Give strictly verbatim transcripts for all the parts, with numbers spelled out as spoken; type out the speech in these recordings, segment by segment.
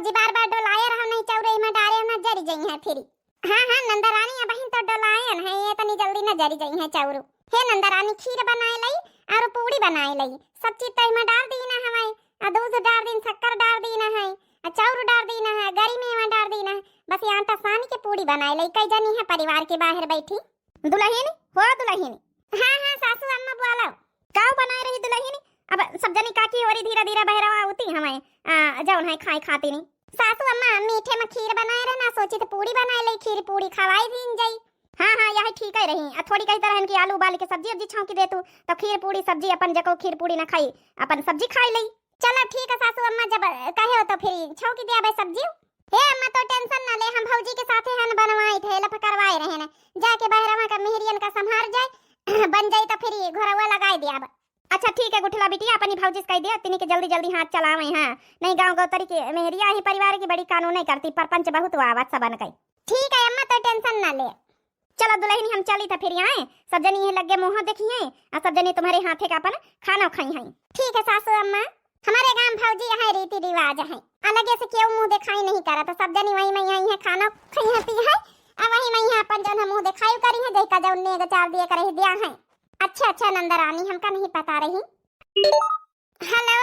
जी बार बार डोलाए रहो, नहीं चौरे में डारे न जरी जइहैं फिरी। हाँ हाँ नंदरानी, अबहिन तो डोलायन है, ये तनी जल्दी न जरी जइहैं चौरू। हे नंदरानी, खीर बनाए लई और पूड़ी बनाए लई, सब चीज तो इमा डार दीना हवै, आ दूध डार दीन, शक्कर डार दीना है, आ चौरू डार दीना है, गरी में इमा डार दीना है। बस ये आटा सान के पूड़ी बनाए लई। कई जनी है परिवार के बाहर बैठी? दुलहिन, हो दुलहिन। हाँ हाँ सासू अम्मा बोलो। काव बनाए रही दुलहिन? अब सब जनी काकी ओरी धीरे धीरे बहरवा उती हवै, आ, जौन है खाए खाती नी। सासू अम्मा मीठे में खीर बनाए रहे ना, सोची तो पूड़ी बनाए लई, खीर पूड़ी खवाई दीन जाई। हाँ हाँ, यही ठीक है रही। आ थोड़ी कही तरहन की आलू उबाल के सब्जी उब्जी छौंकी दे तू, तो खीर पूड़ी सब्जी अपन जको खीर पूड़ी ना खाई, अपन सब्जी खाई लई। चलो ठीक है सासू अम्मा, जब कहे हो तो फिर छौंकी दे अबे सब्जी। हे अम्मा, तो tension ना ले, हम भौजी के साथे हन बनवाई थे, लफ करवाए रहे न, जाके बहरवा का मेहरियन का संभार जाए, बन जाई तो फिर घरवा लगाए दिया अब। अच्छा ठीक है गुठला बिटिया, अपनी भौजी से कह दिया, तिनी के जल्दी जल्दी हाथ चलावे, हाँ, नहीं गाँव गौतरी के मेहरिया ही परिवार की बड़ी कानून नहीं करती, परपंच बहुत हुआ आवत सबन कई। ठीक है अम्मा, तो tension ना ले। चलो दुलहिन, हम चली त फिर आए, सब जनी ये लगे मुँह देखिए, आ सब जनी तुम्हारे हाथे का अपन खाना खाई हैं। ठीक है सासू अम्मा, हमारे गाँव भौजी यहाँ रीति रिवाज है, अलगे से केहू मुँह दिखाई नहीं करत, सब जनी वही में यहाँ खाना खाई है पी है, आ वही में यहाँ अपन जौन है मुँह दिखाई करी है, जैका जौन नेग चार दिए करे दिया है। अच्छा अच्छा नंदरानी, हमका नहीं पता रही। हेलो।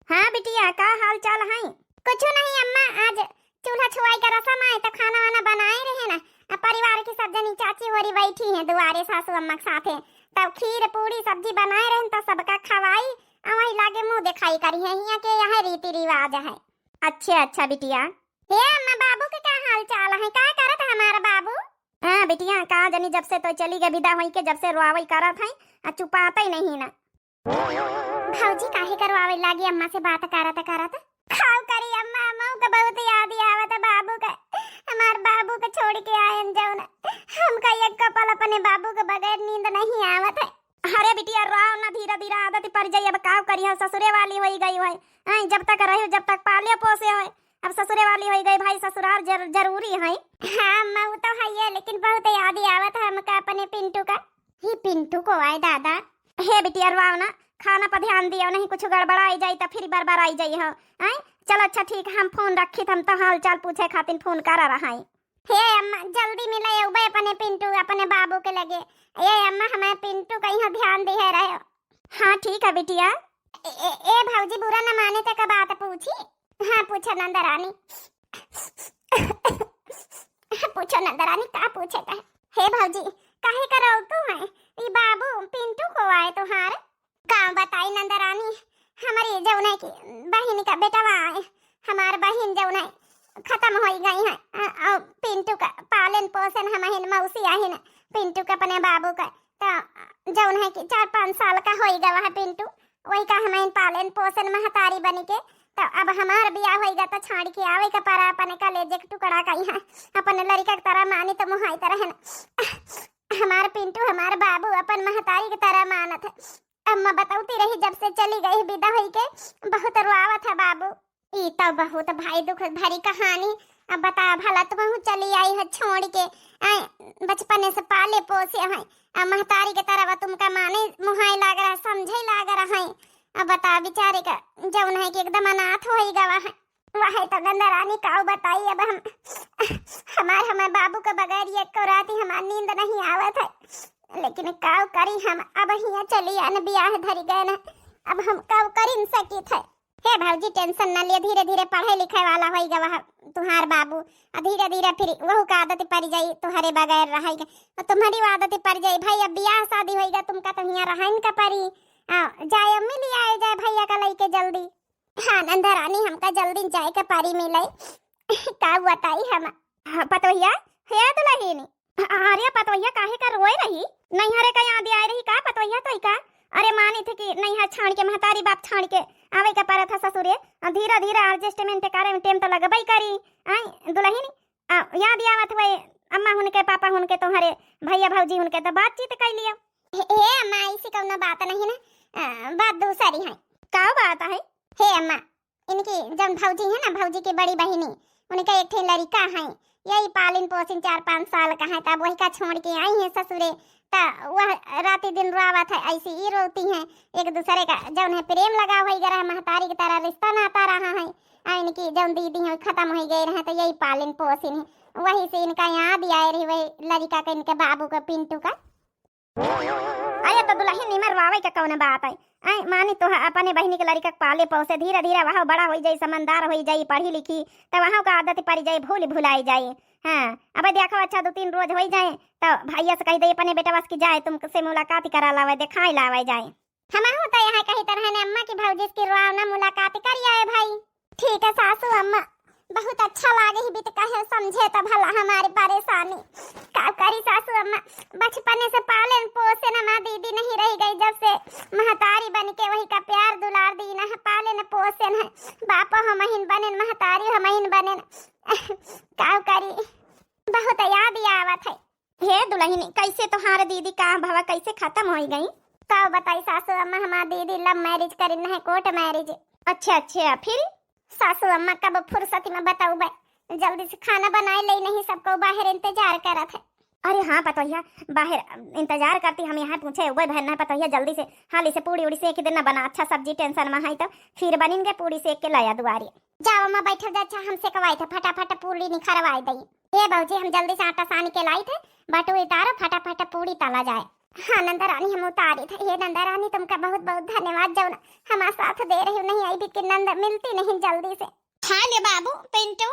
हाँ बिटिया, का हाल चाल है? कुछ नहीं अम्मा, आज चूल्हा छुआई का रसम आए तो खाना वाना बनाए रहे ना, आ परिवार की सब जनी चाची होरी बैठी हैं दुआरे सासू अम्मा के साथे, तब खीर पूड़ी सब्जी बनाए रहे तो सबका खवाई, आ वही लागे मुँह दिखाई करी है, हियाँ के यह रीति रिवाज है। अच्छा अच्छा बिटिया। हे अम्मा, बाबू के का हाल चाल है, का करत हमारा बाबू? हाँ बिटिया, का जनी जब से तो चली गई विदा होई के, जब से रोआवई करत है, आ चुपात ही नहीं ना। भौजी काहे करवावे लागी अम्मा से बात करत करत? खाओ करी अम्मा, अम्मा का बहुत याद आवत है बाबू का। हमार बाबू का छोड़ के आयन जौन, हमका एक पल अपने बाबू के बगैर नींद नहीं आवत है। अरे बिटिया, राव ना, धीरे धीरे आदत पड़ जाई। अब का करी, हम ससुरे वाली होई गई है। हैं, जब तक रही, जब तक पाले पोसे है, अब ससुरे वाली होई गई भाई, ससुराल जर-, जरूरी है। हाँ अम्मा, वो तो है ये, लेकिन बहुत याद आवत है हमका अपने पिंटू का। ही पिंटू को आए दादा। हे बिटिया, रोआव ना, खाना पर ध्यान दियो, नहीं कुछ गड़बड़ाई जाई त फिर बरबराई जाई हो। आय, चलो अच्छा ठीक, हम फोन रखी, हम तो हाल चाल पूछे खातिर फोन कर रहा है। हे अम्मा, जल्दी मिले उबे अपने पिंटू, अपने बाबू के लगे। ए अम्मा, हमारे पिंटू का यहाँ ध्यान दिहे रहे। हाँ ठीक है बिटिया। ए, ए, ए भौजी, बुरा न माने त का बात पूछी? हाँ पूछो नंदरानी। पूछो नंदरानी, का पूछे का? हे भौजी, काहे करौतू है? ई बाबू पिंटू को आए तोहार? का बताई नंदरानी, हमारी जौन है कि बहिन का बेटवा आए, हमार बहिन जौन है खत्म होई गई है। अ, अ, पिंटू का पालन पोषण हम हिन मौसी आहिन, पिंटू का अपने बाबू का, तो जौन है कि चार पाँच साल का होई गवा है पिंटू, वही का हम हिन पालन पोषण महतारी बनी के, तो अब हमार बियाह होई गा तो छाड़ के आवे का परा अपने कलेजे के टुकड़ा का यहाँ, अपने लड़का के तरह मानी तो मुहाई तरह है ना। हमार पिंटू, हमार बाबू अपन महतारी के तरह मानत है। अम्मा बतौती रही, जब से चली गई विदा होई के, बहुत रोआवत है बाबू। ई तो बहुत भाई दुख भरी कहानी। अब बता भला, तुमहू चली आई है छोड़ के, आए बचपने से पाले पोसे हैं, आ महतारी के तरह तुमका माने मुहाए लाग रहा, समझे लाग रहा है। अब बता बेचारे का जौन है कि एकदम अनाथ होई गवा है। वह तो नंदरानी काऊ बताई, अब हम हमार, हमार बाबू के बगैर ये एको राती हमार नींद नहीं आवत है, लेकिन काऊ करी हम, अब हियाँ चली आन बियाह धरी गए न, अब हम काऊ करी न सकित है। हे भौजी, tension न लिया, धीरे धीरे पढ़े लिखे वाला होई गवा है तुहार बाबू, आ धीरे धीरे फिर वहू का आदत पड़ जाई तुहरे बगैर रहे के, और तुम्हारी आदत पड़ जाई भाई। अब बियाह शादी होई गा, तुमका तो हियाँ रहन का पड़ी, आ जाए मिल आए जाए भैया का लइके जल्दी। हाँ नंदरानी, हमका जल्दी जाए के पड़ी मिले। का बताई हम। हाँ, पतोहिया, हे दुलहिनी। अरे पतोहिया, काहे का रोए रही? नैहरे का याद आए रही का पतोहिया तोई का? अरे मानी थे कि नैहर छाड़ के, महतारी बाप छाड़ के आवे का परत है ससुरे। आ धीरे धीरे adjustment करे में time तो लगबई करी। आई दुलहिनी, आ, याद आवत हुए अम्मा हुनके, पापा हुनके, तोहरे भैया भौजी हुनके तो बातचीत कर लियो। हे, हे अम्मा, ऐसी कौनो बात नहीं ना, आ, बात दूसरी है। का बात है? हे अम्मा, इनकी जौन भौजी है ना, भौजी की बड़ी बहिनी, उनका एक ठे लड़का है, यही पालिन पोसिन चार पाँच साल का है, तब वही का छोड़ के आई है ससुरे। त वह राती दिन रोवत है, ऐसी ई रोती हैं। एक दूसरे का जौन है प्रेम लगाव होइ गया रहा, महतारी की तरह रिश्ता नाता रहा है। आ इनकी जौन दीदी है खत्म होइ गए रहे, तो यही पालिन पोसिन है, वही से इनका याद आए रही, वही लड़िका के, इनके बाबू का, पिंटू का। अरे तो दुलहिन, इमा रोवावै का कौन बात है? आय, मानी तो अपने बहिनी के लड़िका के पाले पोसे, धीरे धीरे वह बड़ा होइ जाई, समझदार होइ जाई, पढ़ी लिखी, त वहाँ का आदत पड़ जाई, भूल भुलाई जाई। हाँ, अब देखो, अच्छा, दो तीन रोज होइ जाए, त भैया से कहि दे, अपने बेटवा से कि जाए, तुमसे मुलाकात करा लावे, देखाई लावे जाए। हमहू त यहाँ कही तरह ने अम्मा की भौजी से कि रोवाव ना, मुलाकात करिया है भाई। ठीक है सासू अम्मा, बहुत अच्छा लागे ही बिट कहे समझे त भला हमारी परेशानी। का करी सासू अम्मा, बचपने से पाले न पोसे न, माँ दीदी नहीं रह गई, जब से महतारी बन के वही का प्यार दुलार दी न है, पाले न पोसे न है। बापो हमहिन बने न, महतारी हमहिन बने न। का करी, बहुत याद ही आवत है। हे दुलहिनी, कैसे तोहार दीदी का भवा कैसे खत्म होइ गई? का बताई सासू अम्मा, हमार दीदी love marriage करिन है, court marriage। अच्छा अच्छा, फिर? सासू अम्मा कब फुर्सत में बतउबे, जल्दी से खाना बनाए ले, नहीं सबको बाहर इंतजार करत है। अरे हाँ पतोहिया, बाहर इंतजार करती, हम यहाँ पूछे उबे भर ना पतोहिया, जल्दी से हाली से पूड़ी उड़ी सेक दे ना, बना अच्छा सब्जी, tension में है तो फिर बनिन के पूड़ी सेक के लाया दुआरी। जाओ अम्मा बैठो जा, अच्छा हम सेकवाई थे, फटाफट पूड़ी निखरवाई दई। ए भौजी, हम जल्दी से आटा सान के लाई थे, बटुई उतारो, फटाफट पूड़ी तला जाए। हाँ नंदा रानी, हम उतारी थे। हे नंदा रानी, तुमका बहुत बहुत धन्यवाद जौन हमार साथ दे रही हो, नहीं आई भी कि नंद मिलती नहीं जल्दी से। खा ले बाबू पिंटू,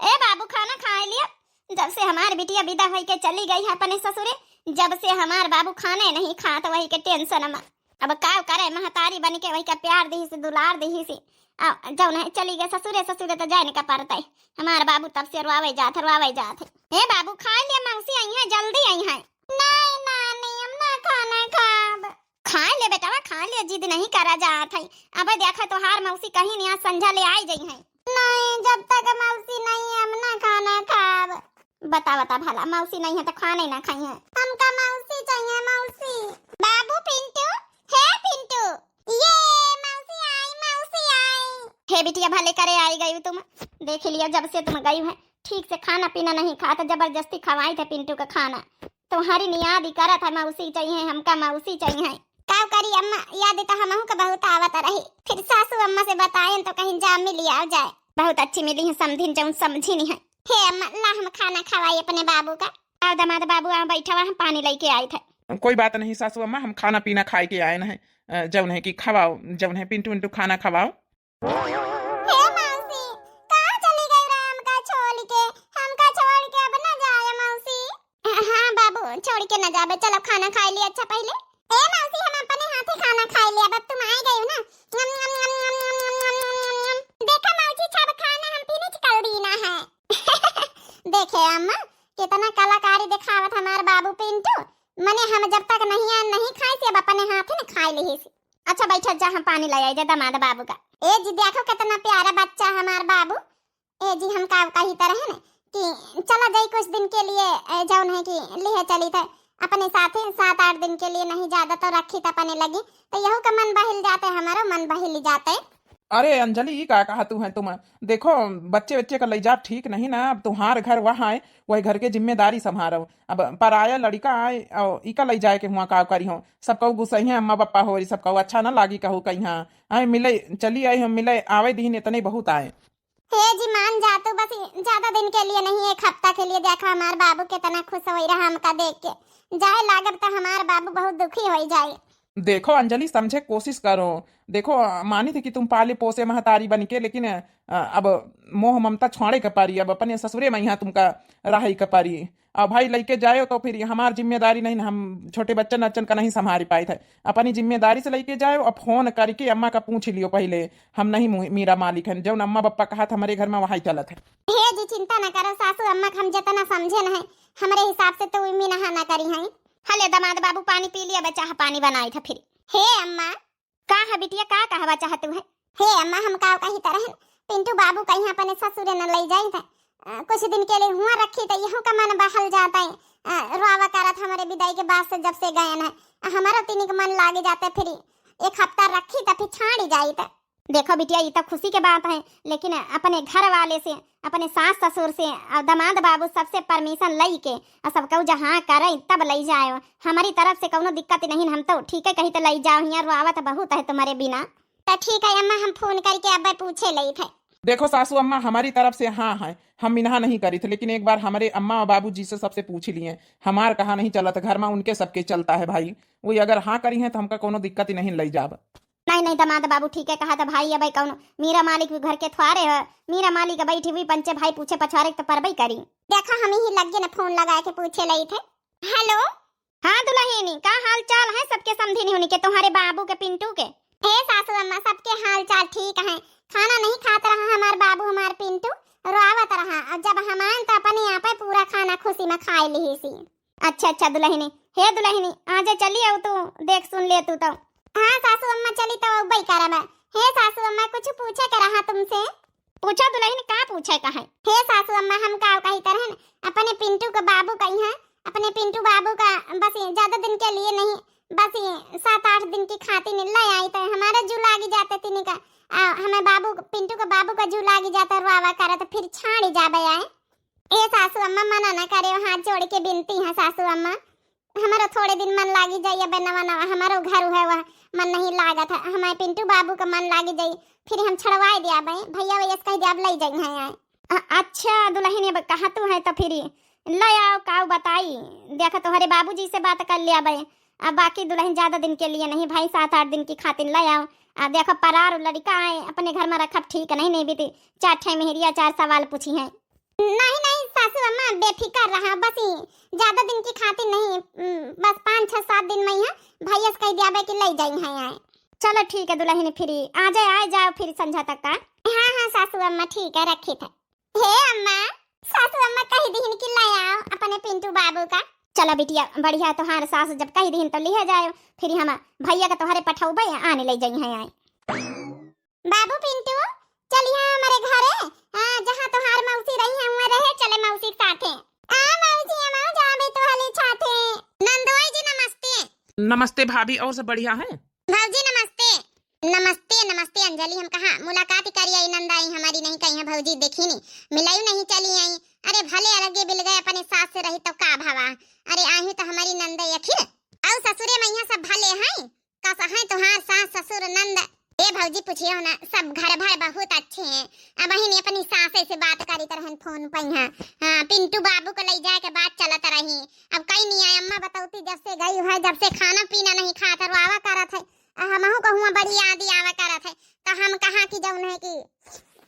ए बाबू खाना खा लिया। जब से हमार बिटिया विदा होई के चली गई है अपने ससुरे, जब से हमार बाबू खाने नहीं खात, वही के tension में। अब का करे, महतारी बन के वही का प्यार दिही से, दुलार दिही से। आ, जौन है चली गए ससुरे, ससुरे तो जाए का परत है। हमार बाबू तब से रोवे जात है, रोवे जात है। ए बाबू, खा ले, मौसी आई है, जल्दी आई है। नहीं नानी, हम ना खाना खाब। खा ले बेटवा, खा ले, जिद नहीं करा जात है। अब देखा तोहार मौसी कहीं नहीं, आज संझा ले आई जई है। नहीं, जब तक मौसी नहीं है, हम ना खाना खाब। बता, बता भला, मौसी नहीं है तो खाने ना खाई है। हमका मौसी चाहिए, मौसी। बाबू पिंटू, हे पिंटू, ये मौसी आई, मौसी आई। हे बिटिया, भले करे आई गई तुम। देख लिया, जब से तुम गई है, ठीक से खाना पीना नहीं खात, जबरदस्ती खवाई थे पिंटू का खाना। तुम्हारी नियाद ही करत है, मौसी चाहिए, हमका मौसी चाहिए। का करी अम्मा, याद तो हमहू का बहुत आवत रही, फिर सासू अम्मा से बताएन तो कहीं जा मिली आ जाए। बहुत अच्छी मिली है समधिन, जौन समझी नहीं है। हे अम्मा, ला हम खाना खवाई अपने बाबू का। आओ दामाद बाबू, आओ बैठा, हम पानी लेके आई थे। कोई बात नहीं सासू अम्मा, हम खाना पीना खाए के आए हैं। अ, जौन है कि खवाओ, जौन है पिंटू उंटू खाना खवाओ। हे मौसी, कहाँ चली गई रहा हमका छोड़ के? हमका छोड़ के अब न जाए मौसी। हाँ बाबू, छोड़ के न जाबे, चलो खाना खाए लिए अच्छा पहले। ए मौसी, हम अपने हाथे खाना खाए लिए, अब तुम आ गई हो ना। देखा मौसी, छब खाना हम finish कर दीना है। देखे अम्मा, कितना कलाकारी दिखावत हमार बाबू पिंटू। मने हम जब तक नहीं आन नहीं खाए से, अब अपने हाथे न खाए लिहिस। अच्छा बैठत जा, हम पानी ले आई जा दामाद बाबू का। ए जी देखो कितना प्यारा बच्चा हमार बाबू। ए जी हम का कही तरह न कि चला जाई कुछ दिन के लिए, ए, जौन है कि लिहे चली थे अपने साथे सात आठ दिन के लिए, नहीं ज्यादा तो रखी त अपने लगी, तो यहू का मन बहिल जाते, हमारो मन बहिल जाते। अरे अंजलि, ई का कहा तू है तुम? देखो, बच्चे बच्चे का लई जाब ठीक नहीं ना। अब तुम्हार घर वहाँ आए, वही घर के जिम्मेदारी संभारो। अब पराया लड़िका आए और इका लई जाए के हुआ का करी हो? सब कहू गुस्सई है, अम्मा पप्पा होरी, सब कहू अच्छा ना लागी, कहू कहीं हाँ आए मिले, चली आई हम मिले, आवे दीन इतने बहुत आए। हे जी मान जा तू, बस ज्यादा दिन के लिए नहीं, एक हफ्ता के लिए। देखा हमार बाबू कितना खुश होई रहा हमका देख के। जाए लागब त हमार बाबू बहुत दुखी होई जाए। देखो अंजलि, समझे कोशिश करो। देखो, अ, मानी थे कि तुम पाले पोसे महतारी बन के, लेकिन, अ, अब मोह ममता छोड़े के परी, अब अपने ससुरे में यहाँ तुमका रहे के परी। अब भाई लइके जायो तो फिर हमार जिम्मेदारी नहीं ना, हम छोटे बच्चन अच्चन का नहीं संभारी पाए थे। अपनी जिम्मेदारी से लइके जायो और फोन करके अम्मा का पूछ लियो पहले, हम नहीं मु-, मीरा मालिक हन, जौन अम्मा बप्पा कहा था हमरे घर में वही चलत है। हे जी चिंता न करो सासू अम्मा के हम जितना समझे न है, हमरे हिसाब से तो उ मीनहा न करी हैं। हले दामाद बाबू पानी पी लिया, बच्चा पानी बनाई था फिर। हे अम्मा। का है बिटिया, का कहवा चाहत है? हे अम्मा, हम का कही तरहन, पिंटू बाबू कहीं अपने ससुरे न लई जाई थे। अ, कुछ दिन के लिए हुआ रखी त यहू का मन बहल जाता है। अ, रोवा करत हमरे विदाई के बाद से जब से गए न, अ, हमारो तिनिक मन लागे जाते फिर एक हफ्ता रखी त फिर छाड़ी जाई त। देखो बिटिया, ई तो खुशी के बात है, लेकिन अपने घर वाले से, अपने सास ससुर से और दामाद बाबू सबसे permission लई के और सब कहू जहाँ करे तब लई जायो। हमारी तरफ से कौनो दिक्कत नहीं, हम तो ठीक है कही तो लई जाओ, हियाँ रोआवत बहुत है तुम्हारे बिना। तो ठीक है अम्मा, हम फोन करके अब पूछे लई थे। देखो सासू अम्मा, हमारी तरफ से हाँ है, हम मिनहा नहीं करी थे, लेकिन एक बार हमारे अम्मा और बाबूजी से सबसे पूछ लिए, हमार कहा नहीं चलत, घर में उनके सबके चलता है भाई। वही अगर हाँ करी हैं तो हमका कोनो दिक्कत ही नहीं, लई जाब। नहीं नहीं दामाद बाबू, ठीक है कहा था भाई, अब कौन मीरा मालिक भी घर के थ्वारे है, मीरा मालिक बैठी हुई पंचे भाई पूछे पछारे तो परबई करी। देखा हम ही लग गए ना फोन लगा के पूछे लई थे। हेलो। हाँ दुलहिनी, का हाल चाल है सबके समधिन होनी के, तुम्हारे बाबू के पिंटू के? हे सासू अम्मा, सबके हाल चाल ठीक है। खाना नहीं खात रहा हमार बाबू, हमार पिंटू रोआवत रहा, और जब हम आएन तो अपने आप पूरा खाना खुशी में खाए लिही सी। अच्छा अच्छा दुलहिनी, हे दुलहिनी, आजे चली आओ तू, देख सुन ले तू तो। हाँ सासू अम्मा, चली तो अउबई करब। हे सासू अम्मा, कुछ पूछे के रहा तुमसे। पूछा दुलहिन, का पूछे का है? हे सासू अम्मा, हम का कही तरहन, अपने पिंटू के बाबू कही है, अपने पिंटू बाबू का बस ज्यादा दिन के लिए नहीं, बस सात आठ दिन की खातिर ले आई तो हमारा जू लागी जाते तीन का, आ, हमें बाबू, पिंटू के बाबू का जू लागी जाता, रोवा करत, फिर छाड़ी जाबे आए। ए सासू अम्मा, मना ना करे, हाथ जोड़ के बिनती है सासू अम्मा, हमारो थोड़े दिन मन लागी जाई, अबे नवा नवा हमारो घर है, वह मन नहीं लागत है, हमारे पिंटू बाबू का मन लागी जाई, फिर हम छड़वाए दिया बे, भैया वैस कह दिया, अब लई जाई है आए। अ-, अच्छा दुलहिन, अब कहा तू है तो फिर ले आओ, काऊ बताई, देखा तोहरे बाबूजी से बात कर लिया बे। अब बाकी दुलहिन ज्यादा दिन के लिए नहीं भाई, सात आठ दिन की खातिर ले आओ। आ देखा परार लड़का आए, अपने घर में रखब ठीक नहीं, नहीं बीती चार ठे मेहरिया चार सवाल पूछी हैं। नहीं नहीं सासू अम्मा, बेफिकर रहा, बस ही ज्यादा दिन की खातिर नहीं, उम, बस पाँच छह सात दिन में ही है, भैया से कह दिया बे कि ले जाई है आए। चलो ठीक है दुलहिन, फिर आ जाए, आ जाओ फिर संझा तक का। हाँ हाँ सासू अम्मा, ठीक है, रखी थे। हे अम्मा, सासू अम्मा कह दीहिन कि ले आओ अपने पिंटू बाबू का। चला बिटिया, बढ़िया तोहार सास जब कह दीहिन तो लिहे जाए, फिर हम भैया का तोहरे पठौबे आने ले जाई है आए। बाबू पिंटू, चलिया हमारे घरे, हाँ, जहाँ तोहार मौसी रही है, वहाँ रहे चले मौसी के साथे। आ मौसी, हम जाबे तोहरे साथे। नंदोई जी नमस्ते। नमस्ते भाभी, और सब बढ़िया है? भौजी नमस्ते। नमस्ते नमस्ते अंजलि, हम कहाँ मुलाकात करी आई, नंदा आई हमारी नहीं कही है भौजी, देखी नी, मिलाई नहीं चली आई। अरे भले अलगे बिल गए, अपने सास से रही तो का भवा। अरे आही तो हमारी नंदा आखिर। और ससुरे में यहाँ सब भले हैं, कस हैं तुहार सास ससुर नंद? ए भौजी पूछियो ना, सब घर भर बहुत अच्छे हैं। अब ही अपनी सासे से बात करी तरहन फोन पे यहाँ। हाँ, पिंटू बाबू को ले जाए के बात चलत रही। अब कई नहीं आए, अम्मा बतौती जब से गई है, जब से खाना पीना नहीं खात है, रोवा करत है। आ हमहू को हुआ बड़ी याद आवा करत है, तो हम कहा कि जौन है कि,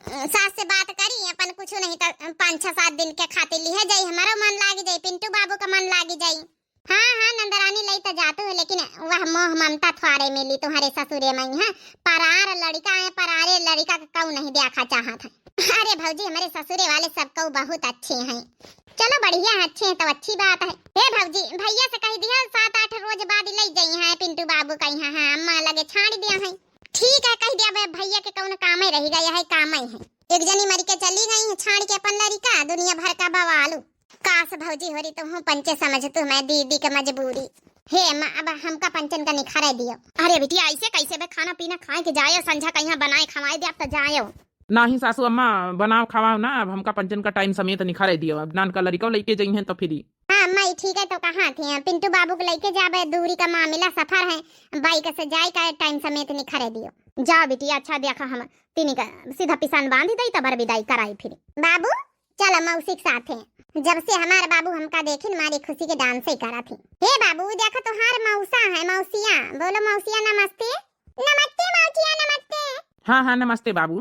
अ, सास से बात करी, अपन कुछ नहीं तो पाँच छह सात दिन के खातिर लिहे जाई, हमारो मन लागी जाई, पिंटू बाबू का मन लागी जाई। हाँ हाँ नंदरानी, लई तो जातू है, लेकिन वह मोह ममता थ्वारे मिली तुम्हारे ससुरे में, हाँ, परार लड़का है, परारे लड़का का कऊ नहीं देखा चाहत है। अरे भौजी, हमारे ससुरे वाले सब कऊ बहुत अच्छे हैं। चलो बढ़िया है, अच्छे हैं तो अच्छी बात है। हे भौजी, भैया से कह दिया सात आठ रोज बाद ले जाई है पिंटू बाबू का यहाँ, हाँ, अम्मा लगे छाड़ दिया है। ठीक है, कह दिया बे, भैया के कौन काम ही रहेगा, यही काम ही है। एक जनी मर के चली गई है, छाड़ के अपन लड़का, दुनिया भर का बवालू। काश भौजी होरी तुहूँ पंचे समझतू मैं दीदी के मजबूरी। हे अम्मा, अब हमका पंचन का निखारे दियो। अरे बिटिया, ऐसे कैसे बे, खाना पीना खाए के जायो, संझा का यहाँ बनाए खवाए दे, अब तो जायो। नाही सासू अम्मा, बनाओ खवाओ ना, अब हमका पंचन का टाइम समेत निखारे दियो। अब नान का लड़िका लेके जइहैं तो फिरी। हाँ अम्मा, ई ठीक है, तो कहा थी पिंटू बाबू के लेके जाबे, दूरी का मामला सफर है, बाइक से जाए का टाइम समेत निखारे दियो। जा बिटिया, अच्छा देखा हम तीनी का सीधा पिसान बांधी दई, तबर विदाई कराई फिर। बाबू, चल मौसी के साथे। जब से हमार बाबू हमका देखिन, मारी खुशी के डांस ही करत ही। हे बाबू, देखो तोहार मौसा है, मौसिया। बोलो मौसिया नमस्ते। नमस्ते मौसिया, नमस्ते। हाँ, हाँ, नमस्ते बाबू।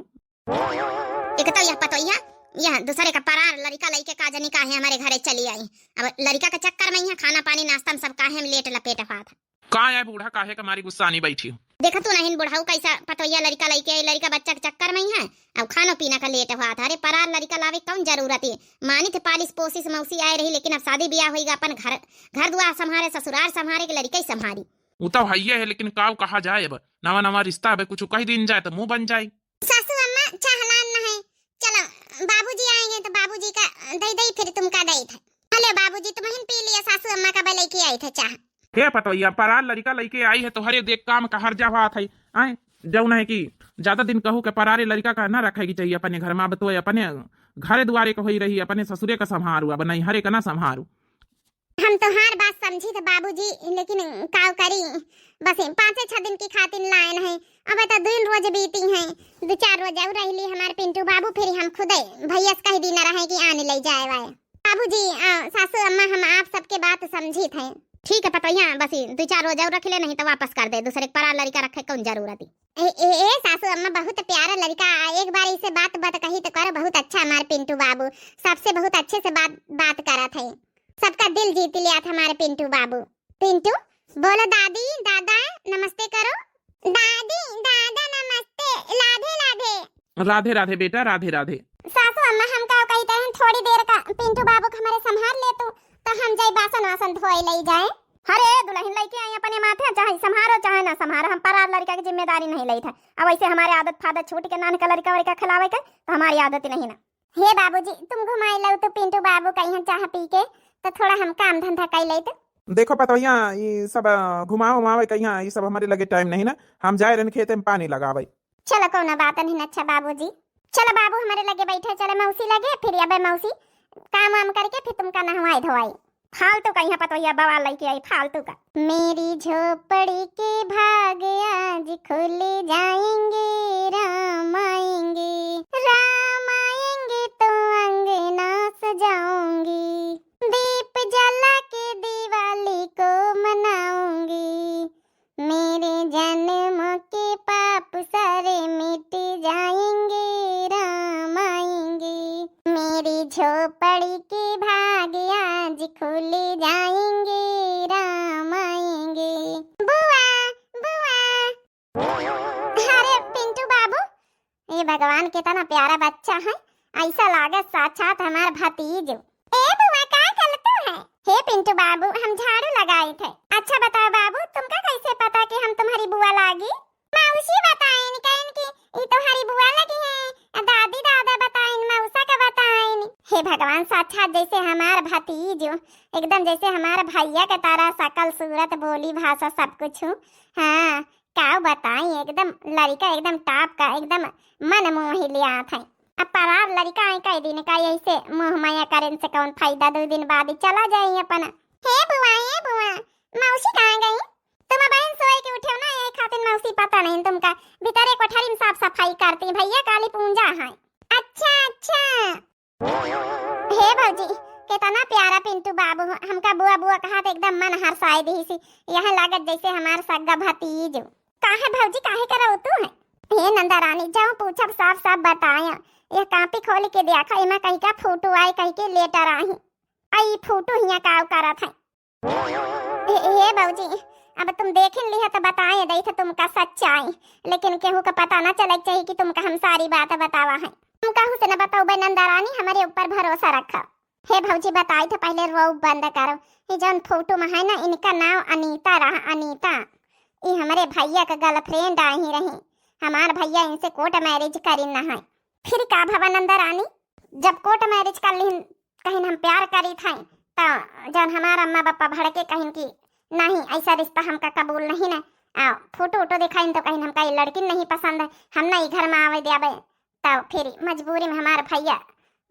एक तो यह पतोहिया, यह दूसरे का परार लड़िका लइके का जनी काहे हमारे घरे चली आई। अब लड़िका के चक्कर में यहाँ खाना पानी नाश्ता में सब काहे हम लेट लपेट हुआ था। का है बूढ़ा, काहे का मारी गुस्सानी बैठी हो? देखा तू नहीं बुढ़ऊ कैसा पतोहिया लड़िका लइके आई, लड़िका बच्चा के चक्कर में ही है। अब खानो पीना का लेट हुआ था। अरे परार लड़िका लावे कौन जरूरत है? मानी थे पालिस पोसिस मौसी आए रही, लेकिन अब शादी ब्याह होइगा, अपन घर, घर दुआर संभारे, ससुराल संभारे के लड़िका ही संभारी। उ तो हइये है, लेकिन काव कहा जाए, अब नवा नवा रिश्ता, अब कुछ कह दिन जाए तो मुंह बन जाए। सासू अम्मा चाहलान न है। चलो बाबूजी आएंगे तो बाबूजी का दे दे, फिर तुमका दे थे। हेलो बाबूजी, तुम ही पी लिया, सासू अम्मा का बे लेके आई थे चाह। हे पतोहिया, परार लड़िका लइके आई है, तोहरे देख काम का हर जवात है। आए, जौन है कि ज्यादा दिन कहू के परारे लड़िका का ना रखे के चाहिए अपने घर मा। अब तो अपने घरे दुआरे के होई रही, अपने ससुरे का संभारू, अब नैहरे का ना संभारू। हम तोहार बात समझी थे बाबूजी, लेकिन काव करी, बस पाँचे छह दिन की खातिर लायन है। अब तो दिन रोज बीती हैं, दो चार रोज और रहली हमार पिंटू बाबू, फिर हम खुदे भैया से कह दीना रहे कि आने ले जाए वाए। बाबूजी, आ, सासू अम्मा, हम आप सबके बात समझी थे। ठीक है पतोहिया, बस ई दो चार रोज और रख ले, नहीं तो वापस कर दे, दूसरे के परार लड़िका रखे कौन जरूरत है। ए, ए, ए, सासू अम्मा, बहुत प्यारा लड़िका, एक बार इसे बात बात कही तो करो, बहुत अच्छा हमार पिंटू बाबू, सबसे बहुत अच्छे से बात, बात करत है, सबका दिल जीत लिया था हमारे पिंटू बाबू। पिंटू, बोलो दादी, दादा, नमस्ते करो। दादी, दादा, नमस्ते, राधे, राधे। राधे, राधे बेटा, राधे, राधे। सासू अम्मा, हम का कहते हैं, थोड़ी देर का पिंटू बाबू के हमारे संभाल ले तू, तो हम जाई बासन वासन धोए ले जाए। अरे दुल्हन लइके आई अपने माथे, चाहे संभारो चाहे ना संभारो, हम परार लड़िका की जिम्मेदारी नहीं लेत है। अब ऐसे हमारे आदत फादत छूट के नान का लड़िका वड़िका खिलावे के, तो हमारी आदत ही नहीं ना। हे बाबूजी, तुम घुमाई लो तो पिंटू बाबू का यहाँ चाह पी के, तो थोड़ा हम काम धंधा कर लेते। देखो पतोहिया, ई सब, अ, घुमावे उमावे का यहाँ, ई सब हमारे लगे टाइम नहीं ना। हम जाए रहन खेते में पानी लगावे। चलो, कौनो बात नहीं, अच्छा बाबूजी। चलो बाबू, हमारे लगे बैठे, चलो मौसी लगे, फिर अबे मौसी काम वाम करके फिर तुमका नहवाई धोवाई। फालतू का यहाँ पतोहिया बवाल लेके आई, फालतू का। मेरी झोपड़ी के भाग आज खुल जाएंगे, राम आएंगे, राम आएंगे तो अंगना सजाऊंगी, दीप जला के दिवाली को मनाऊंगी, मेरे जन्म के पाप सारे मिट जाएंगे, राम आएंगे, मेरी झोपड़ी के भाग आज खुल जाएंगे, राम आएंगे। बुआ, बुआ। अरे पिंटू बाबू, ये भगवान कितना प्यारा बच्चा है, ऐसा लागत साक्षात हमार भतीज। ए बुआ, का करत है? हे पिंटू बाबू, हम झाड़ू लगाइत है। अच्छा बताओ बाबू, तुमका कैसे पता कि हम तुम्हारी बुआ लागी? मौसी बताइन, कहिन कि ई तुम्हारी बुआ लगी है, दादी दादा बताइन, मौसा का बताइन। हे भगवान, साक्षात जैसे हमार भतीज, एकदम जैसे हमार भैया के तरह, शकल सूरत, बोली भाषा, सब कुछ। हाँ, का बताई, एकदम लड़िका एकदम टॉप का, एकदम मन मोहि लियात है। अब परार लड़िका आई कई दिन का, यही से मोह माया करेन से कौन फायदा, दो दिन बाद ही चला जाई अपन। हे बुआ, हे बुआ, मौसी कहाँ गई? तुम बहन सोए के उठे हो ना, यही खातिर मौसी पता नहीं तुमका, भीतर एक कोठरी में साफ सफाई करती, भैया काली पूजा है। अच्छा, अच्छा। हे भौजी, कितना प्यारा पिंटू बाबू हो। हमका बुआ बुआ कहा तो एकदम मन हर्षाए दिहिसी। यह लागत जैसे हमार सग्गा भतीज। काहे भौजी, काहे करौ तू है? हे नंदा रानी, जाओ पूछब, साफ साफ बताया। यह कापी खोल के देखा, एमा कहीं का फोटो आए, कहीं के लेटर आई। आई फोटो हिया काव करत है। हे, हे भौजी, अब तुम देखिन लिहा तो बताए दई थे तुमका सच्चाई, लेकिन केहू का पता ना चले के चाहिए कि तुमका हम सारी बात बतावा है। तुम कहू से न बतौबे नंदा रानी, हमरे ऊपर भरोसा रखा। हे भौजी, बताई थे पहले रोब बंद करो। ये जौन फोटो में है ना, इनका नाम अनीता रहा, अनीता। ये हमरे भैया का गर्लफ्रेंड आई रही। हमार भैया इनसे कोर्ट मैरिज करी न है। फिर का भवा नंदा रानी, जब कोर्ट मैरिज कर लिहिन, कहिन हम प्यार करी थे, तो जौन हमार अम्मा बप्पा भड़के कहिन कि नहीं, ऐसा रिश्ता हमका कबूल नहीं न। आ, फोटो वोटो दिखाइन तो कहिन हमका ये लड़की नहीं पसंद है, हम ना ई घर में आवे देबे। तब फिर मजबूरी में हमार भैया,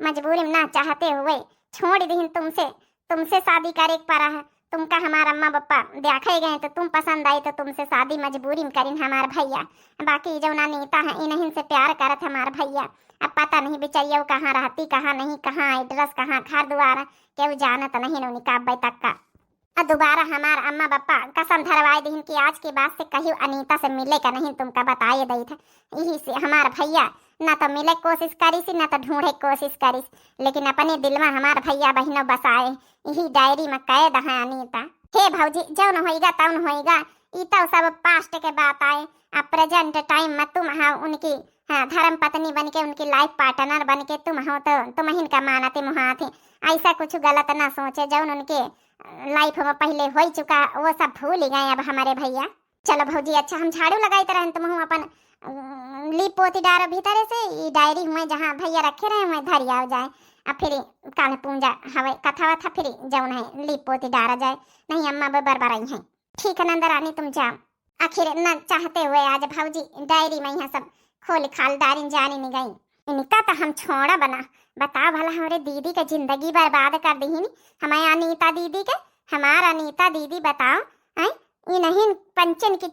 मजबूरी में ना चाहते हुए छोड़ दीन तुमसे, तुमसे शादी करे के पड़ा है। तुमका हमार अम्मा बप्पा देखे गए तो तुम पसंद आई तो तुमसे शादी मजबूरी में करिन हमार भैया। बाकी जौन अनीता है, इन्हीं से प्यार करत हमार भैया। अब पता नहीं बिचरिया कहाँ रहती, कहाँ नहीं, कहाँ एड्रेस, कहाँ घर दुआर, केहू जानत नहीं उनका अब्बे तक का। आ दोबारा हमार अम्मा बप्पा कसम धरवाए दिहिन कि आज के बाद से कहियो अनीता से मिले का नहीं, तुमका बताए दई थे। यही से हमार भैया ना तो मिले कोशिश करिस, ना तो ढूंढे कोशिश करिस, लेकिन अपने दिल में हमार भैया बहिनो बसाए। यही डायरी में कैद है अनीता। हे भौजी, जौन होइगा तौन होइगा, ई तो सब पास्ट के बात आए। अब प्रेजेंट टाइम में तुम हाँ उनकी, हाँ, धर्म पत्नी बन के, उनकी लाइफ पार्टनर बन के तुम हो तो तुम ही इनका मानते मुहाते। ऐसा कुछ गलत ना सोचे, जौन उनके लाइफ में पहले हो चुका, वो सब भूल ही गए अब हमारे भैया। चलो भौजी, अच्छा हम झाड़ू लगाइत रहन, तुम हूँ अपन, अम, लीप पोती डारो भीतरे से, ई डायरी हुए जहाँ भैया रखे रहे हुए धर आओ जाए। अब फिर काल पूजा हवे, कथा वथा फिर जौन है लीप पोती डारा जाए, नहीं अम्मा बे बरबराई हैं। ठीक है नंदा रानी, तुम जाओ। आखिर न चाहते हुए आज भौजी डायरी में यहाँ सब खोल खाल डारिन जानिन गई। इनका त हम छोड़ब ना। बताओ भला हमरे दीदी के जिंदगी बर्बाद कर दिहिन, हमार अनीता दीदी के, हमार अनीता दीदी बताओ, हैं? इनहिन पंचन की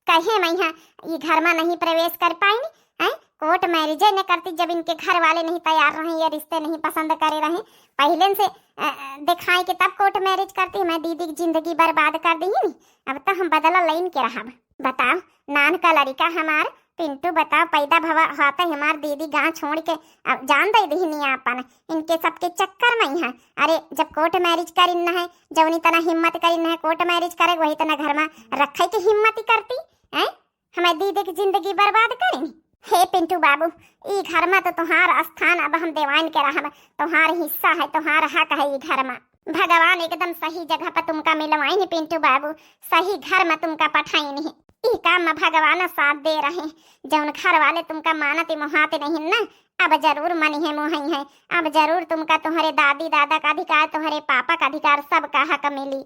कहे मइहाँ ई घर मा नहीं प्रवेश कर पाइन, हैं? कोर्ट मैरिजे न करती जब इनके घर वाले नहीं तैयार रहे, ये रिश्ते नहीं पसंद करे रहे, पहिले से अ, अ, दिखाए के तब कोर्ट मैरिज करती, हमार दीदी की जिंदगी बर्बाद कर दिहिन। अब त हम बदला लइन के रहब। बताओ, नान का लड़िका हमार पिंटू, बताओ, पैदा भवा होते हमार दीदी गाँव छोड़ के, अ, जान दे दिहिन आपन। इनके सबके चक्कर मइहाँ। अरे, जब कोर्ट मैरिज करिन है, जौनी तना हिम्मत करिन है कोर्ट मैरिज करे, वही तना घर मा रखे के हिम्मत ही करती, हैं? हमार दीदी की जिंदगी बर्बाद करिन। हे पिंटू बाबू, ई घर मा तो तुहार स्थान, अब हम देवाइन के रहब, तुहार हिस्सा है, तुहार हक है ई घर मा। भगवान एकदम सही जगह पर तुमका मिलवाइन पिंटू बाबू, सही घर मा तुमका पठाइन है। ई काम मा भगवान साथ दे रहे, जौन घर वाले तुमका मानत मोहात नहीं ना, अब जरूर मनिहे मोहइहे। अब जरूर तुमका तुम्हारे दादी दादा का अधिकार, तुम्हारे पापा का अधिकार, सबका हक मिली।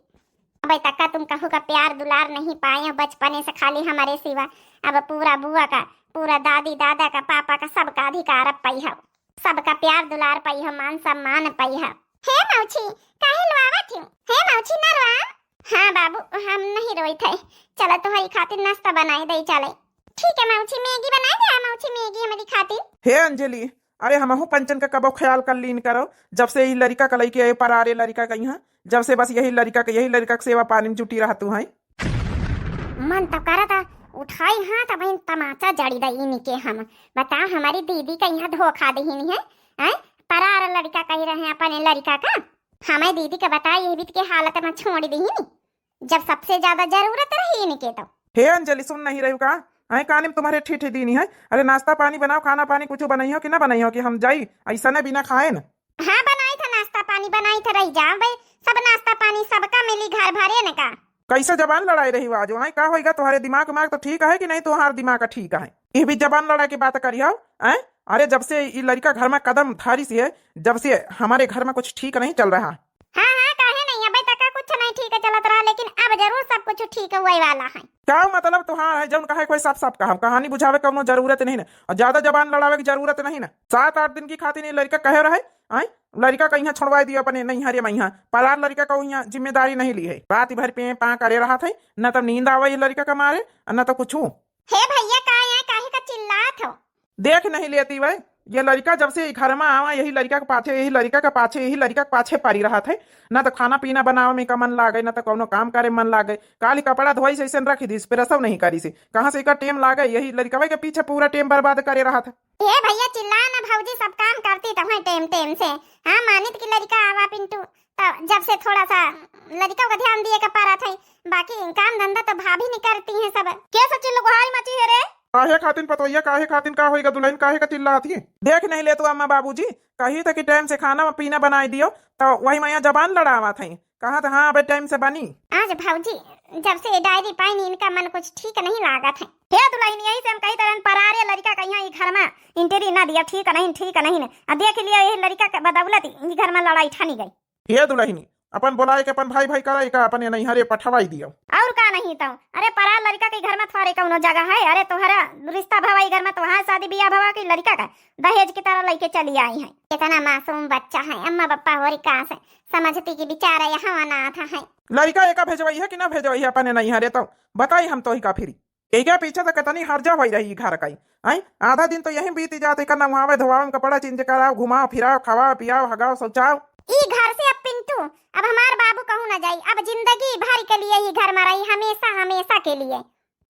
अबे तक तुम कहू का प्यार दुलार नहीं पाए हो बचपने से खाली हमारे सिवा। अब पूरा बुआ का, पूरा दादी दादा का, पापा का, सबका अधिकार अब पाई हो, सबका प्यार दुलार पाई हो, मान सम्मान पाई हो। हे मौछी, काहे लुआवत हो? हे मौछी, ना रोआ। हाँ बाबू, हम नहीं रोइत है। चलो, तुम्हारी खातिर नाश्ता बनाए दे चले। ठीक है मौछी, मैगी बनाए दे मौछी, मैगी हमारी खातिर। हे अंजलि, अरे हमहू पंचन का कबो ख्याल कर लीन करो, जब से यही लड़िका का लइके आए परारे लड़िका का यहाँ, जब से बस यही लड़िका के, यही लड़िका के सेवा पानी में जुटी रहतू हैं। मन तो करता उठाई हाथ, अब इन तमाचा जड़ी दई इनके हम। बता, हमारी दीदी का यहाँ धोखा दिहिन है, हैं? परार लड़िका कही रहे अपने लड़िका का, हमें दीदी का बता ये बीत के हालत में छोड़ दिहिन, जब सबसे ज्यादा जरूरत रही इनके तो। हे अंजलि, सुन नहीं रही का? आए कानी में तुम्हारे ठीठी दीनी है। अरे नाश्ता पानी बनाओ, खाना पानी कुछ बनाई हो कि ना बनाई हो कि हम जाई ऐसा ने बिना खाए न। हाँ, बनाई था नाश्ता पानी, बनाई था, रही जाओ भाई, सब नाश्ता पानी सबका मिली घर भरे न का। कैसे जबान लड़ाई रही हो आज? आए का होइगा? तुम्हारे दिमाग उमाग तो ठीक है कि नहीं? तुम्हार दिमाग ठीक है, ये भी जबान लड़ा के बात करी हो। आए, अरे जब से ई लड़िका घर में कदम धारी सी है, जब से हमारे घर में कुछ ठीक नहीं चल रहा। हाँ, हाँ, काहे नहीं, अबे तक कुछ नहीं ठीक चलत रहा, लेकिन अब जरूर सब कुछ ठीक हुए वाला है। का मतलब तुहार है, जौन कहे कोई साफ साफ कहा, कहानी बुझावे कौनो जरूरत नहीं ना, और ज्यादा जबान लड़ावे की जरूरत नहीं ना। सात आठ दिन की खातिर ये लड़िका कहे रहे, आए, लड़िका का यहाँ छोड़वाए दिया अपने नैहरे में, यहाँ परार लड़िका का यहाँ जिम्मेदारी नहीं ली है। रात भर पे पा करे रहा थे, न तो नींद आवे ये लड़िका का मारे, और न तो कुछ। हे भैया, का यहाँ काहे का चिल्लात हो? देख नहीं लेती वै, ये लड़िका जब से ई घर में आवा, यही लड़िका के पाछे, यही लड़िका के पाछे, यही लड़िका के पाछे पड़ी रहत है। ना तो खाना पीना बनावे में का मन लागे, ना तो कौनो काम करे मन लागे। काली कपड़ा धोई से ऐसे रख दीस, प्रेसव नहीं करी से। कहाँ से एकर टेम लागे, यही लड़िकवे के पीछे पूरा टेम बर्बाद करे रहत है। ए भैया, चिल्ला ना भौजी, सब काम करती तो है टेम टेम से। हाँ, मानित की लड़िका आवा पिंटू, तो जब से थोड़ा सा लड़िका का ध्यान दिए के पारा था, बाकी काम धंधा तो भाभी नहीं करती हैं सब। के सचिन लुगाई मची है रे? काहे खातिन पतोहिया, काहे खातिन, का होइगा दुल्हन, काहे का चिल्लात ही? देख नहीं ले तू अम्मा बाबूजी, कही था कि टाइम से खाना पीना बनाई दियो, तो वही मैया जबान लड़ावा था। कहा था हाँ अबे टाइम से बनी। आज भौजी जब से ये डायरी पाइन इनका मन कुछ ठीक नहीं लागत है। हे दुल्हन, यही से हम कही तरह परारे लड़िका कहीं ई घर में एंट्री ना दिया, ठीक नहीं, ठीक नहीं। आ देख लिया यही लड़िका के बदौलत ई घर में लड़ाई ठानी गई। हे दुल्हनी, अपन बोलाए के अपन भाई भाई कराई का, अपने नैहरे पठवाई दियो। और का नहीं तो, अरे परार लड़िका के घर में थोड़े कौनो जगह है? अरे तोहरा रिश्ता भवा ई घर में, तोहार शादी बियाह भवा के लड़िका का दहेज की तरह लेके चली आई है। कितना मासूम बच्चा है, अम्मा बप्पा होरी का से समझती कि बेचारा यहाँ अनाथ है। लड़िका एका भेजवाई है कि ना भेजवाई है अपने नैहरे, तो बताई हम तो ही का फिरी। एके पीछे तो कितनी हर्जा होई रही घर का ही। आई, आधा दिन तो यही बीत जात, एकर नहावे धोवावे, कपड़ा चेंज कराओ, घुमाओ फिराओ, खवाओ पियाओ, हगाओ शौचाओ। ई घर से अब पिंटू, अब हमार बाबू कहूँ ना जाई, अब जिंदगी भर के लिए ई घर में रही, हमेशा हमेशा के लिए।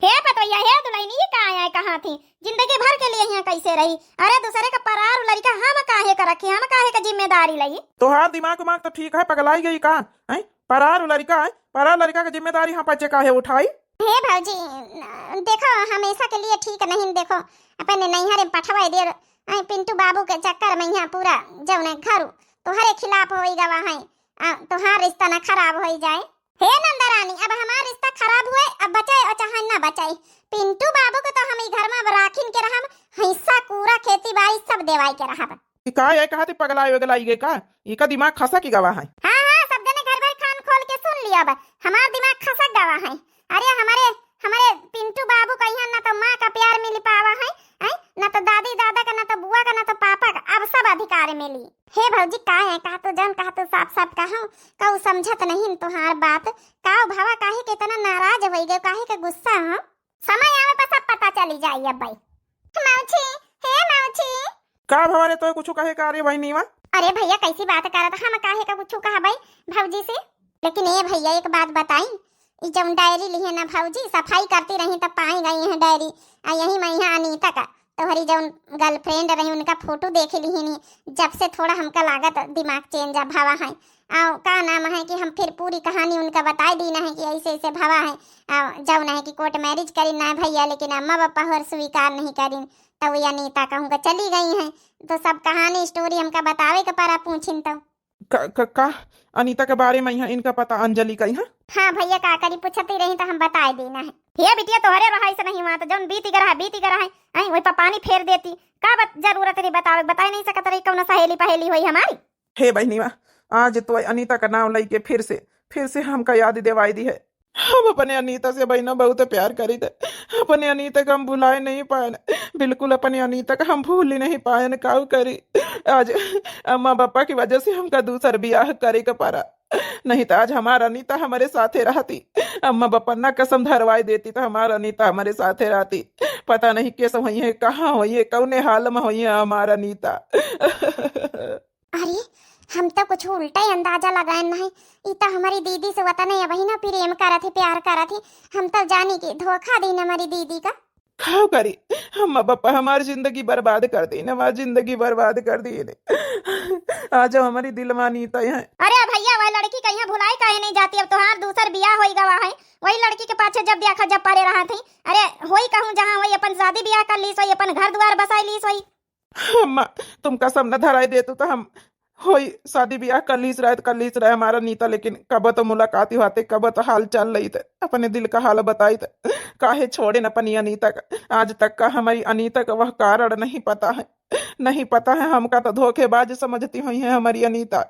हे पतोहिया, हे दुल्हनी, ई का आया कहाँ थी? जिंदगी भर के लिए यहाँ कैसे रही? अरे दूसरे का परार लड़िका हम काहे का रखी, हम काहे का जिम्मेदारी लई? तोहार दिमाग उमाग तो ठीक है, पगलाई गई का? हैं? परार लड़िका है, परार लड़िका की जिम्मेदारी हम बच्चे काहे उठाई? हे भौजी, देखो, हमेशा के लिए ठीक नहीं। देखो, अपने नैहरे पठवाई दे। आई पिंटू बाबू के चक्कर में यहाँ पूरा जौने घर तोहरे खिलाफ होई गवा है, आ, तोहार रिश्ता ना खराब होई जाए। हे नंदरानी, अब हमार रिश्ता खराब हुए, अब बचाए और चाहे ना बचाए, पिंटू बाबू के तो हम ई घर में अब राखिन के रहब, हिस्सा पूरा खेती बाड़ी सब देवाई के रहब। ई का ये कहा थी, पगलाई वगलाई गए का? इका दिमाग खसक गवा है। हाँ, हाँ, सब जने घर भर कान खोल के सुन लिया बा, हमार दिमाग खसक गवा है। अरे हमारे हमरे पिंटू बाबू कहिया ना तो माँ का प्यार मिल पावा है, हैं? ना तो दादी दादा का, ना तो बुआ का, ना तो पापा का, अब सब अधिकार मिली। हे भौजी, का है कहा तू, जौन कहा तू साफ साफ कहो, कहू समझत नहीं तुहार बात। का भवा, काहे के इतना नाराज होई गए, काहे के गुस्सा हो? समय आवे पर सब पता चली जाई अब भाई। मौसी, हे मौसी। का भवा रे, तोय कुछ कहे का रे बहिनीवा? अरे भैया, कैसी बात करत, हम काहे का कुछ कहा भाई भौजी से? लेकिन ए भैया, एक बात बताई, ई जौन डायरी लिहे ना भौजी, सफाई करती रही तब पाई गई है डायरी। आ यही में यहाँ अनीता का, तोहरी जौन गर्लफ्रेंड रही, उनका फोटो देख लिहिनी। जब से थोड़ा हमका लागत दिमाग चेंज भवा है। आ का नाम है कि हम फिर पूरी कहानी उनका बताई दीना है कि ऐसे ऐसे भवा है। आ जौन है कि कोर्ट मैरिज करी ना भैया, लेकिन अम्मा पापा हर स्वीकार नहीं करीन। तब ये अनीता कहूँ का चली गई है, तो सब कहानी स्टोरी हमका बतावे के परा पूछिन तो। का, का, का? अनीता के बारे में यहाँ इनका पता अंजलि का यहाँ? हाँ भैया, का करी, पूछती रही तो हम बताए देना है। हे बिटिया, तोहरे रहाई से नहीं हुआ तो जौन बीती का रहा, बीती का रहा है, आई वही पर पानी फेर देती। का बत, जरूरत रही बतावे, बताए नहीं सकत रही, कौनो सहेली पहेली होई हमारी। हे बहिनीवा, आज तो अनीता का नाम लई के फिर से, फिर से हमका याद दिवाई दी है। हम अपने अनीता से बहिना बहुत प्यार करी थे। अपने अनीता का हम भुलाए नहीं पाए, बिल्कुल अपने अनीता का हम भूल ही नहीं पाए। काऊ करी, आज अम्मा पापा की वजह से हमका दूसर बियाह करे के पड़ा, नहीं तो आज हमार अनीता हमारे साथे रहती। अम्मा पापा ना कसम धरवाई देती तो हमार अनीता हमारे साथे रहती। पता नहीं कैसे होई है, कहाँ होई है, कौने हाल में होई है हमार अनीता। अरे, हम तो कुछ उल्टा ही अंदाजा लगाए नहीं। ई तो हमारी दीदी से वतने अबही ना प्रेम करत ही, प्यार करत ही। हम तो जानी कि धोखा दीन हमारी दीदी का। खाओ करी, अम्मा पापा हमार जिंदगी बर्बाद कर दीन, हमार जिंदगी बर्बाद कर दीन। आज हमारी दिल मानी तो है। अरे भैया, वह लड़की कहीं भुलाई काहे नहीं जाती? अब तोहार दूसर बियाह होई गवा है, वही लड़की के पाछे जब देखा जब पड़े रहा थी। अरे होई कहूँ जहाँ होई, अपन शादी बियाह कर लीस होई, अपन घर द्वार बसाई लीस होई। अम्मा, तुम कसम न धराई देतू तो हम होई शादी बियाह कर लीस रहे, कर लीस रहे हमार अनीता, लेकिन कब तो मुलाकात ही होते, कब तो हाल चाल लई थे, अपने दिल का हाल बताई थे। काहे छोड़े न अपनी अनीता का? आज तक का हमारी अनीता का वह कारण नहीं पता है, नहीं पता है। हमका तो धोखेबाज समझती हुई है हमारी अनीता,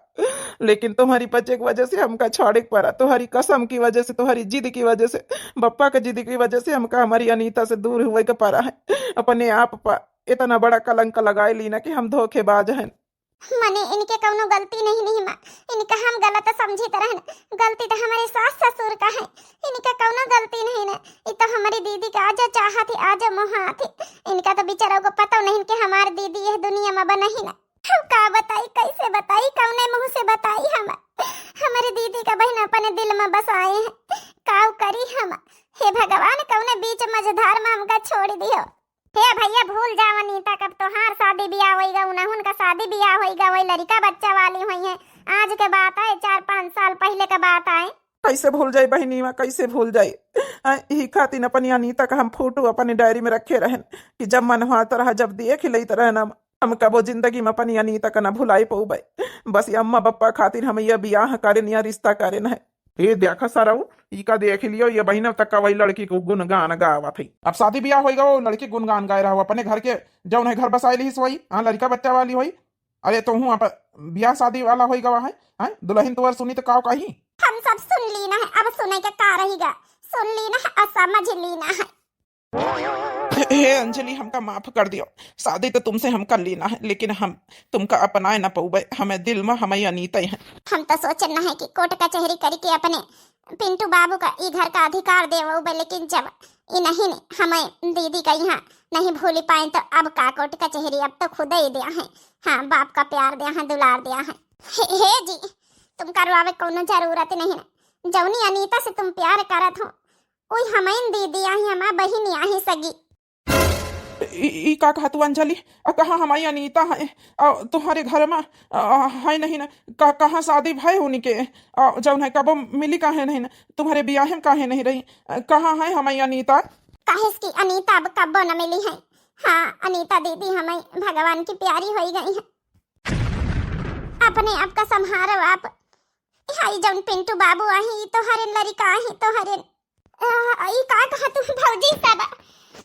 लेकिन तुम्हारी बच्चे की वजह से हमका छोड़े के पड़ा, तुम्हारी कसम की वजह से, तुम्हारी जिद की वजह से, बप्पा के जिद की वजह से हमका हमारी अनीता से दूर हुए के पड़ा है। अपने आप पर इतना बड़ा कलंक लगाए लीना कि हम धोखेबाज हैं। मने इनके कौनो गलती नहीं, नहीं माँ, इनका हम गलत समझित रहन। गलती तो हमारे सास ससुर का है, इनका कौनो गलती नहीं न। ई तो हमारी दीदी का आज चाहत ही, आज मोहात ही। इनका तो बेचारा को पता नहीं कि हमार दीदी यह दुनिया में बा नहीं न। हम का बताई, कैसे बताई, कौने मुँह से बताई हम? हमारी दीदी का बहिन अपने दिल में बसाए हैं, काऊ करी हम? हे भगवान, कौने बीच मझधार में हमका छोड़ दियो। हे भैया, भूल जाओ अनीता, कब तोहार शादी बियाह होइगा, उनहुन का शादी बियाह होइगा, वही लड़िका बच्चा वाली होई है। आज के बात है, चार पाँच साल पहले के बात है। कैसे भूल जाई बहिनीवा, कैसे भूल जाई? आ, यही खातिर अपनी अनीता का हम फोटो अपनी डायरी में रखे रहन कि जब मन हुआ तरह जब देख लेत रहन हम, हम कबो जिंदगी में अपनी अनीता का ना भुलाई पउबे। बस ये अम्मा बप्पा खातिर हम ये बियाह करेन या रिश्ता करेन है। ए, देखा सरऊ, ई का देख लियो, ये बहिना तक का वही लड़की को गुणगान गावत है। अब शादी बियाह होई गवा, वो लड़की गुणगान गाए रहा, अपने घर के जौन है घर बसाए लीस वही, हाँ, लड़िका बच्चा वाली होई। अरे तो हूँ अब बियाह शादी वाला होई गवा है, हैं? दुल्हन तुअर सुनी तो काव कही? हम सब सुन लीना है, अब सुने के का रहिगा, सुन लीना है और समझ लीना है। हे, हे अंजलि, हमका माफ कर दियो, शादी तो तुमसे हम कर लीना है, लेकिन हम तुमका अपनाए न पउबे, हमें दिल में हमें अनीता है। हम तो सोचन न है कि कोर्ट कचहरी करके अपने पिंटू बाबू का ई घर का अधिकार देवउबे, लेकिन जब ई नहीं ने हमें दीदी का यहाँ नहीं भूली पाए तो अब का कोर्ट कचहरी, अब तो खुदे ही दिया है। हाँ, बाप का प्यार दिया है, दुलार दिया है। हे, हे जी, तुम करवावे कौनो जरूरत नहीं है। जौनी अनीता से तुम प्यार करत हो, ओई हमइन दीदी आही, हमार बहिनी आही सगी। ई, ई का कहा तू अंजलि? आ, कहाँ हमारी अनीता है? आ, तुम्हारे घर में, आ, है नहीं ना? का, कहाँ शादी भय उनके? आ, जौन है, कबो मिली काहे नहीं ना? तुम्हारे बियाह में काहे नहीं रही? आ, कहाँ है हमारी अनीता? काहे की अनीता अब कबो न मिली है। हाँ, अनीता दीदी हमें भगवान की प्यारी होई गई है। अपने आप का संभारो आप। हाय, जौन पिंटू बाबू आही, ई तोहरे लड़िका आही, तोहरे। आ, ई का कहा तू भौजी सब?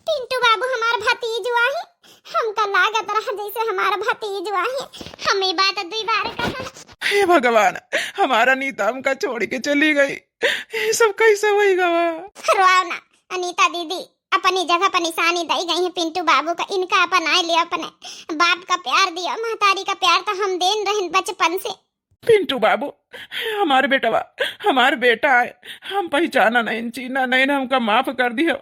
पिंटू बाबू हमार भतीजो आही। हमका लागत रहा जैसे हमार भतीजो आही। हम ई बात दुई बार कहा। हे भगवान, हमार अनीता हमका छोड़ के चली गई। ये सब कैसे होई गवा? रोआव ना, अनीता दीदी अपनी जगह पर निशानी दई गई है पिंटू बाबू का। इनका अपनाए लियो, अपने बाप का प्यार दियो। महतारी का प्यार तो हम देन रहन बचपन से। पिंटू बाबू, हमार बेटवा, हमार बेटा है, हम पहचाना नहीं, चीना नहीं, हमका माफ कर दियो।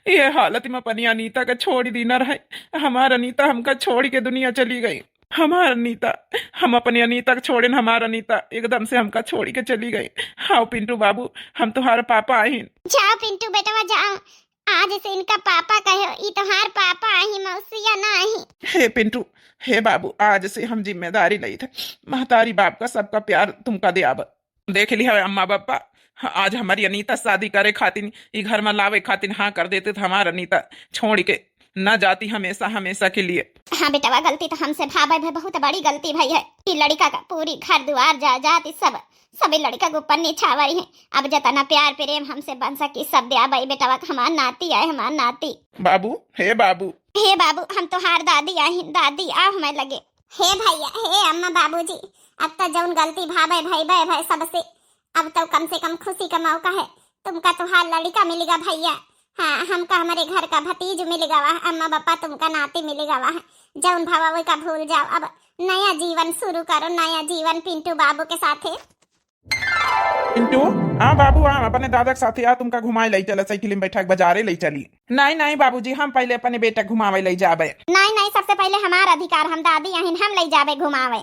ये हालत में अपनी अनीता का छोड़ दीना रहे, हमार अनीता हमका छोड़ के दुनिया चली गई। हमार अनीता, हम अपनी अनीता के छोड़ेन, हमार अनीता एकदम से हमका छोड़ के चली गई। हाँ पिंटू बाबू, हम तुम्हारे पापा आहिन। जाओ पिंटू बेटवा जाओ, आज से इनका पापा कहो, ई तुम्हार पापा आही, मौसिया ना आही। हे पिंटू, हे बाबू, आज से हम जिम्मेदारी लई थे, महतारी बाप का सबका प्यार तुमका दे आब। देख लिया अम्मा पापा, आज हमारी अनीता शादी करे खातिर, ई घर में लावे खातिर हाँ कर देते तो हमार अनीता छोड़ के ना जाती हमेशा हमेशा के लिए। हाँ बेटवा, गलती तो हमसे भावे भई, बहुत बड़ी गलती भई है। ई लड़का का पूरी घर दुआर जायदाद ई सब, सभी लड़का के ऊपर निछावरी है। अब जतना प्यार प्रेम हमसे बन सकी सब द्याबे बेटवा, हमार नाती आए, हमार नाती। बाबू, हे बाबू। हे बाबू, हम तोहार दादी आहिन, दादी आ हमें लगे। हे भैया, हे अम्मा बाबूजी, अब तो जौन गलती भावे भई बे भई सबसे, अब तो कम से कम खुशी का मौका है। तुमका तोहार लड़का मिलिगा भैया। हाँ, हमका हमारे घर का भतीज मिलिगा वा, अम्मा पापा तुमका नाती मिलिगा वा। जौन भवा वही का भूल जाओ, अब नया जीवन शुरू करो, नया जीवन पिंटू बाबू के साथे। पिंटू, आ बाबू, आ अपने दादा के साथे आ, तुमका घुमाए लई चला, साइकिल में बैठा के बाजारे लई चली। नहीं नहीं बाबूजी, हम पहले अपने बेटा घुमावे लई जाबे। नहीं नहीं, सबसे पहले हमार अधिकार, हम दादी आहिन, हम लई जाबे घुमावे।